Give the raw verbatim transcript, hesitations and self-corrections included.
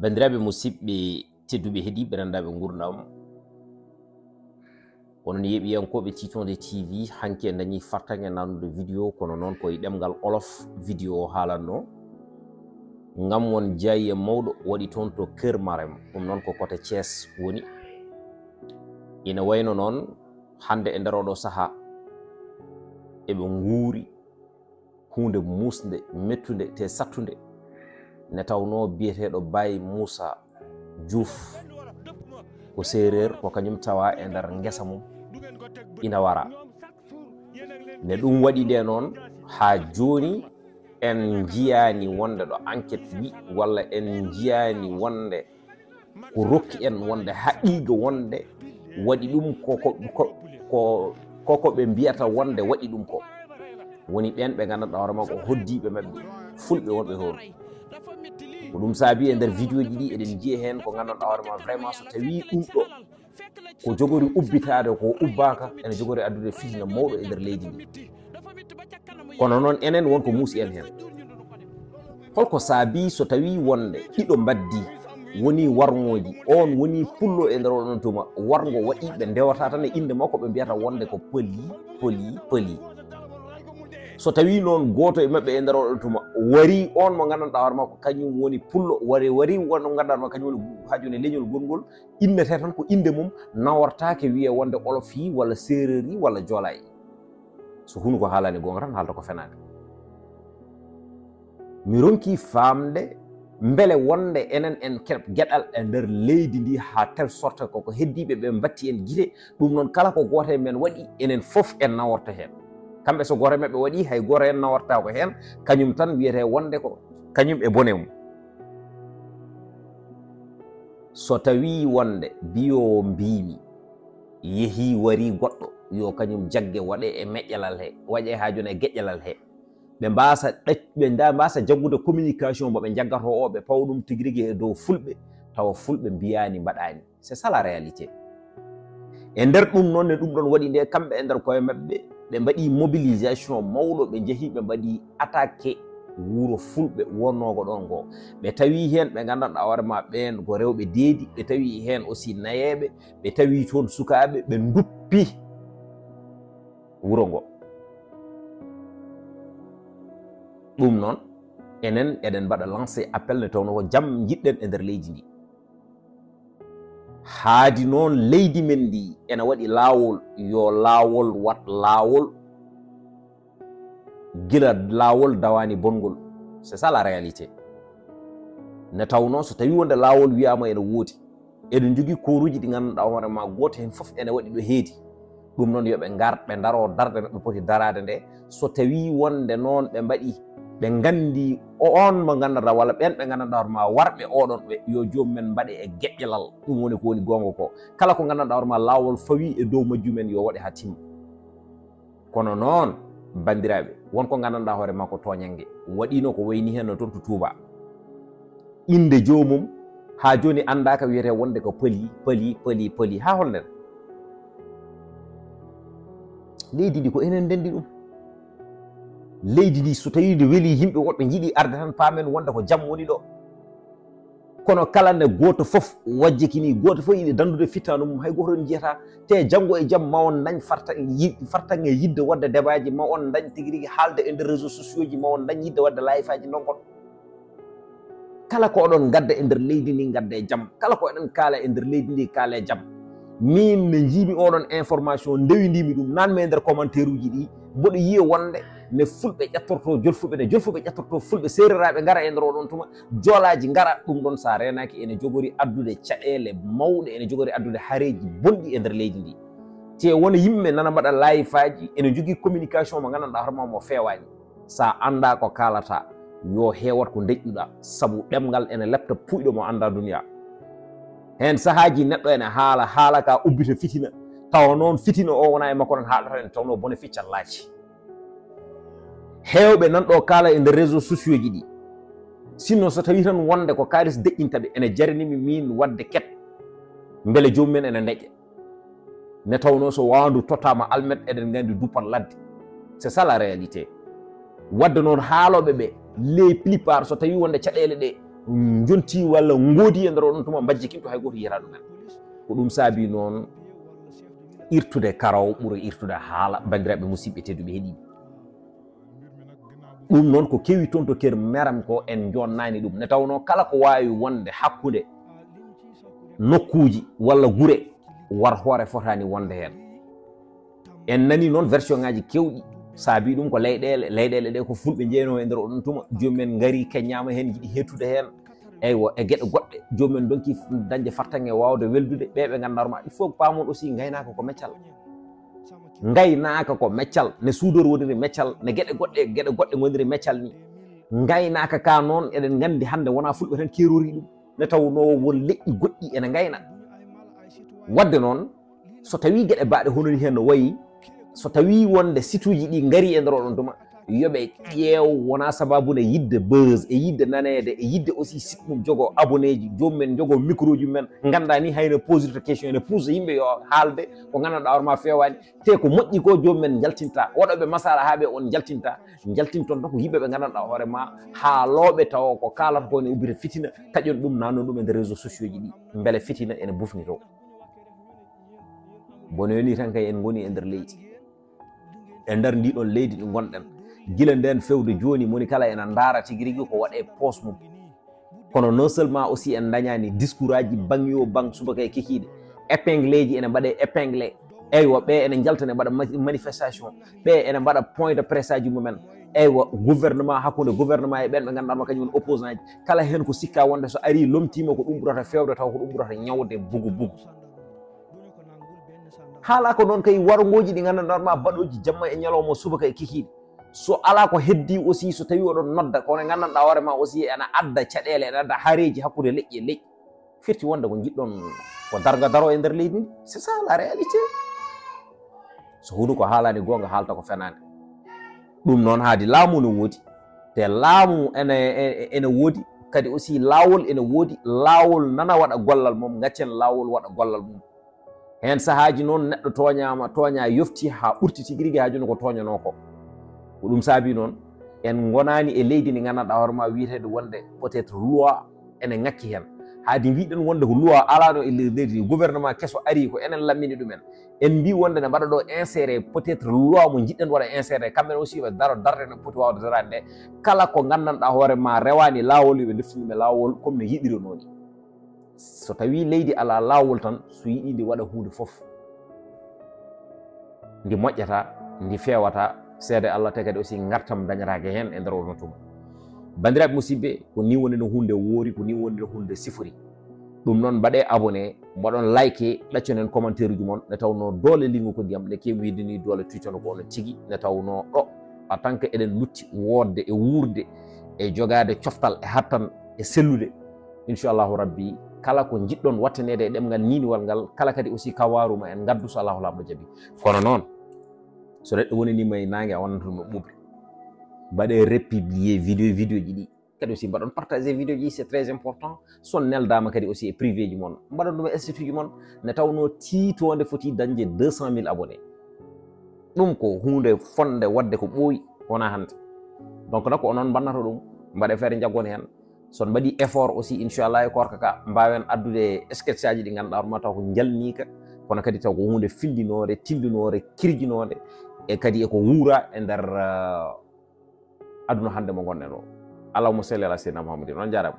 Banndiraaɓe musidɓe tedduɓe heɗiiɓe renndaɓe nguurndam, onon yeeɓiyankooɓe Tiitonde T V, hanki en dañii fartaŋŋe nanude vidéo, kono noon ko e ɗemngal Wolof vidéo o haalatnoo. Ngam won jaayiya mawɗo waɗi toon to Kër Marem, ɗum noon ko kote Thiès woni. Ina wayno noon, hannde e nder oɗo sahaa, eɓe nguuri huunde muusnde, mettunde, te sattunde, nde tawnoo biyeteeɗo Baye Moussa Diouf ko seereer, ko kañum tawa e nder ngesa mum ina wara. Nde ɗum waɗi nde noon, haa jooni en njiyaani wonde ɗo enquête wi, walla en njiyaani wonde ko rokki en wonde haqiiqa wonde waɗi ɗum ko, ko, ko, ko, ko, ko ɓe mbiyata wonde waɗi ɗum ko. Woni ɓeen ɓe nganndanɗaa hoore maa ko hoddiiɓe maɓɓe, fulɓe wonɓe toon. Ko ɗum saabi e nder vidéo ji ɗi eɗen njiya heen ko nganndanɗaa hoore maa vraiment so tawii ɗum ɗo ko jogori ubbitaade ko ubbaaka, ene jogori addude fitina mawɗo e nder leydi ndi. Kono noon enen won ko muusi en heen. Holko saabi so tawii wonde ɗiɗo mbaddii, wonii warngooji, oon wonii pullo e nder oɗon tuma, warngo waɗi ɓe ndewata tan e innde makko, ɓe mbiyata wonde ko Pëli, Pëli, Pëli. So tawii noon gooto e maɓɓe e nder oɗon tuma warii, oon mo nganndanɗaa hoore makko kañum woni pullo, wari, warii won mo nganndanɗaa hoore makko kañum woni haa jooni e leñol gongol, innetee tan ko innde mum, nawortaake wiyee wonde Wolof yi walla Seereer yi walla Joolaa yi. So hunuko haalaani goonga tan, haalta ko fenaande. Mi ronkii faamde mbele wonde enen en keɓ geɗal e nder leydi ndi haa telle sorte ko ko heddiiɓe ɓe mbatti en gite, ɗum noon kala ko gooto e men waɗi, enen fof en naworta heen. Kamɓe so gooto e maɓɓe waɗi, hay gooto en nawortaako heen, kañum tan wiyetee wonde ko kañum e bone mum. So tawii wonde biyo mbiimi, yehii warii goɗɗo, yo kañum jagge waɗe e meƴƴalal he, waɗe haa jooni e geƴƴalal he. Ɓe mbaasa ɗac-, ɓe nda-, mbaasa jaggude communication mo ɓe njaggatoo o, ɓe pawa ɗum tigi rigi e dow fulɓe, tawa fulɓe mbiyaani, mbaɗaani. C'est ça la réalité. E nder ɗum noon, ne ɗum ɗon waɗi nde kamɓe e nder koye maɓɓe, ɓe mbaɗi mobilisation mawɗo, ɓe njehi, ɓe mbaɗi attaqué wuro fulɓe wonnoogo ɗon ngo. Ɓe tawi heen ɓe nganndanɗaa hoore ma ɓeen ko rewɓe deedi, ɓe tawi heen aussi nayeeɓe, ɓe tawi toon sukaaɓe, ɓe nduppi wuro ngo. Ɗum noon, enen eɗen mbaɗa lancé appel nde tawnoo ko jam njiɗɗen e nder leydi ndi. Haadi noon leydi men ndi ene waɗi laawol, yo laawol wat laawol, gila laawol dawaani bongol. C'est ça la réalité. Nde tawnoo so tawii wonde laawol wiyaama ene woodi, eɗen njogii kooruuji ɗi nganndanɗaa hoore ma gooto heen fof ene waɗi ɗo heedi. Ɗum noon yo ɓe ngar, ɓe ndaroo darde no ɓe poti daraade nde. So tawii wonde noon ɓe mbaɗi, ɓe nganndi o-, oon mo nganndanɗaa walla ɓeen ɓe nganndanɗaa hoore ma warɓe oɗon ɓe, yo joom men mbaɗe e geƴƴalal. Ɗum woni ko woni goonga ko. Kala ko nganndanɗaa hoore ma laawol fawii e dow majjumen yo waɗe haa timma. Kono noon, banndiraaɓe, won ko nganndanɗaa hoore ma ko tooñannge. Waɗiino ko wayni heen no toon to Tuuba. Innde joomum haa jooni anndaaka, wiyetee wonde ko Pëli, Pëli, Pëli, Pëli. Haa hol nden? Leydi ndi ko enen ndenndi ɗum. Leydi ndi so tawii nde welii yimɓe woɗɓe njiɗi arde tan, paamen wonde ko jam woni ɗo. Kono kala nde gooto fof wajjikini, gooto fof yiɗi danndude fittaandu mum, hay gooto en njiyata. Te janngo e jam ma on ndañ farta-, yi-, fartaŋŋe yiɗde waɗde debaaji, ma on ndañ tigi rigi haalde e nder réseaux sociaux ji, ma on ndañ yiɗde waɗde live aji ndonkon. Kala ko oɗon ngadda e nder leydi ndi, ngadda e jam. Kala ko eɗen kaala e nder leydi ndi, kaala e jam. Min ne njiimi oɗon information, ndewindiimi ɗum, nanmi e nder commentaire uji ɗi, mboɗo yiya wonde ne fulɓe ƴettorto jolfuɓe, ne jolfuɓe ƴettorto fulɓe, seereraaɓe ngara e nder oɗon tuma, joolaaji ngara. Ɗum ɗon, so a reenaaki, ene jogori addude caɗeele mawɗe, ene jogori addude hareeji bonɗi e nder leydi ndi. Te wona yimɓe nana mbaɗa live aji, ene jogii communication mo nganndanɗaa hoore ma mo feewaani. So a anndaa ko kaalataa, yo heewat ko ndeƴƴuɗaa, sabu ɗemngal ene lepta puuyɗo mo anndaa duniyaa. Heen sahaaji neɗɗo ene haala, haala ka ubbita fitina, tawa noon fitina o wonaa e makko tan haalata, ene tawnoo bone ficcallaaji. Heewɓe nan ɗo kaala e nder réseaux sociaux ji ɗi. Sinno so tawii tan wonde ko kaalis deƴƴinta ɓe, ene jarani mi miin waɗde ket, mbele joomum en ene ndeƴƴa. Nde tawnoo so waandu tottaama almet, eɗen nganndi duppat ladde. C'est ça la réalité. Wadde noon haalooɓe ɓe, les plupart, so tawii wonde caɗeele ɗe jonti walla ngoodi e nder oɗon tuma, mbajji kim to hay gooto yiyata ɗumen. Ko ɗum saabi noon irtude karaw ɓura irtude haala, banndiraaɓe musidɓe tedduɓe heɗiiɓe. Ɗum noon ko kewi toon to Kër Meram ko en jonnani ɗum. Ne tawnoo kala ko waawi wonde hakkunde nokkuuji walla gure war hoore fotaani wonde heen. En nani noon version ngaji kewɗi, saabi ɗum ko leyɗeele, leyɗeele ɗe ko fulɓe jeynoo e nder oɗon tuma, jomumen ngari keññaama heen, jiɗi heɗtude heen. Eywa, e geɗe goɗɗe, jomumen donki dañde fartaŋŋe waawde weldude ɓe ɓe ngannduɗaa ma. Il faut paamon aussi ngaynaaka ko meccal. Ngaynaaka ko meccal, ne suudor woniri meccal, ne geɗe goɗɗe, geɗe goɗɗe ngoniri meccal ni. Ngaynaaka ka noon, eɗen nganndi hannde wonaa fulɓe tan keerori ɗum, ne tawnoo won leƴƴi goɗɗi ene ngayna. Waɗde noon, so tawii geɗe baaɗe hono ni heen no wayi, so tawii wonde situuji ɗi ngari e nder oɗon tuma, yo ɓe ƴeew, wonaa sababu ne yidde buzz, e yidde naneede, e yidde aussi site mum jogoo abonné ji, jomumen jogoo micro ji mum en, nganndaa ni hayno posirta question, ene puusa yimɓe yo haalde ko nganndanɗaa hoore ma feewaani, te ko moƴƴi ko jomumen njaltinta, waɗooɓe masala haa ɓe on njaltinta, njaltinton tan ko yimɓe ɓe nganndanɗaa hoore ma, haalooɓe tawa ko kaalata ko ene ubbita fitina, taƴon ɗum, naannon ɗum e nder réseaux sociaux ji ɗi, mbele fitina ene bufni to. Bono ni tan kay en ngoni e nder leydi. E nder ndi ɗon leydi ndi ngonɗen. Gila nden fewde jooni, moni kala ena ndaara tigi rigi ko waɗe poos mum. Kono non seulement aussi en dañani discours aji bang yo bang subaka e kikiiɗe. Épingle ji ene mbaɗe épingle. Eywa, ɓe ene njalta ne mbaɗa ma-, manifestation. Ɓe ene mbaɗa point de presse aji mumen. Eywa, gouvernement, hakkunde gouvernement e ɓen ɓe ngannduɗaa ma kañum en opposant ji. Kala heen ko sikka wonde so ari lomtiima ko ɗum ɓurata fewde taw ko ɗum ɓurata ñawde bugu bugu. Haala ko noon kay warngooji ɗi nganndanɗaa ma baɗooji jamma e ñalawma subaka e kikiiɗe. So alaa ko heddii aussi, so tawii oɗon nodda, kono nganndanɗaa hoore ma aussi ena adda caɗeele, ena adda hareeji hakkunde leƴƴi e leƴƴi. Firti wonde ko njiɗɗon ko darga daro e nder leydi ndi. C'est ça la réalité. So huɗo ko haalaani goonga, haalta ko fenaande. Ɗum noon haadi laamu no woodi. Te laamu ene, e-, ene woodi. Kadi aussi laawol ene woodi. Laawol nana waɗa gollal mum, ngaccen laawol waɗa gollal mum. Heen sahaaji noon neɗɗo tooñaama, tooña yofti haa ɓurti tigi rigi haa jooni ko tooñanoo ko. Ko ɗum saabi noon, en ngonaani e leydi ndi nganndanɗaa hoore ma wiyeteeɗo wonde peut-être loi ene ŋakki heen. Haadi mbiɗen wonde ko loi alaano e leydi ndi, gouvernement keso ari ko enen lammini ɗumen. En mbii wonde ne mbaɗa ɗo insérer peut-être loi mo njiɗɗen waɗa insérer, kamɓe aussi ɓe daro darde no poti waawde daraade nde. Kala ko nganndanɗaa hoore ma rewaani laawol, yo ɓe ndeftinu ɓe laawol comme no yiɗironoo ni. So tawii leydi alaa laawol tan, so yiɗii ndi waɗa huunde fof, ndi moƴƴata, ndi feewata, seede Allah, te kadi aussi ngartam dañataake heen e nder oɗon tuma. Banndiraaɓe musidɓe, ko nii woni no huunde woori, ko nii woni no huunde sifori. Ɗum noon, mbaɗee abonné, mbaɗon like, ɗacconen commentaire uji mon, nde tawnoo doole liingu ko ndiyam, nde keewi wiide ni doole tuytano ko onon tigi, nde tawnoo ɗo, en tant que eɗen lutti woodde e wuurde e jogaade coftal e hattan e sellude. Inchallahu Rabbi, kala ko njiɗɗon wattaneede e ɗemngal niiniwal ngal, kala kadi aussi ka waaru ma en ngaddu so Allahu Laamɗo jaɓi. Kono noon, so neɗɗo wonanii ma e naange a wonanto mo ɓuuɓri. Mbaɗee républier vidéo, vidéo ji ɗi. Kadi aussi mbaɗon partager vidéo ji, c'est très important. So on neldaama kadi aussi e privé ji mon, mbaɗon ɗum e statut ji mon, nde tawnoo tiitoonde foti dañde deux cent mille abonnés. Ɗum ko huunde fotnde waɗde ko ɓooyi, wonaa hannde. Donc, nag ko onon mbannata ɗum, mbaɗee feere njaggon heen. So on mbaɗii effort aussi, inchallah, e koorka ka, mbaawen addude sketch aji ɗi ngannduɗaa hoore ma taw ko njalniika, kono kadi taw ko huunde fillinoore, tillinoore, kirjinoore, e kadi eko wuura e nder, eh, aduna hannde mo ngonɗen o. Allahumma salli ala sayyidina Muhammadin. On njaaraama.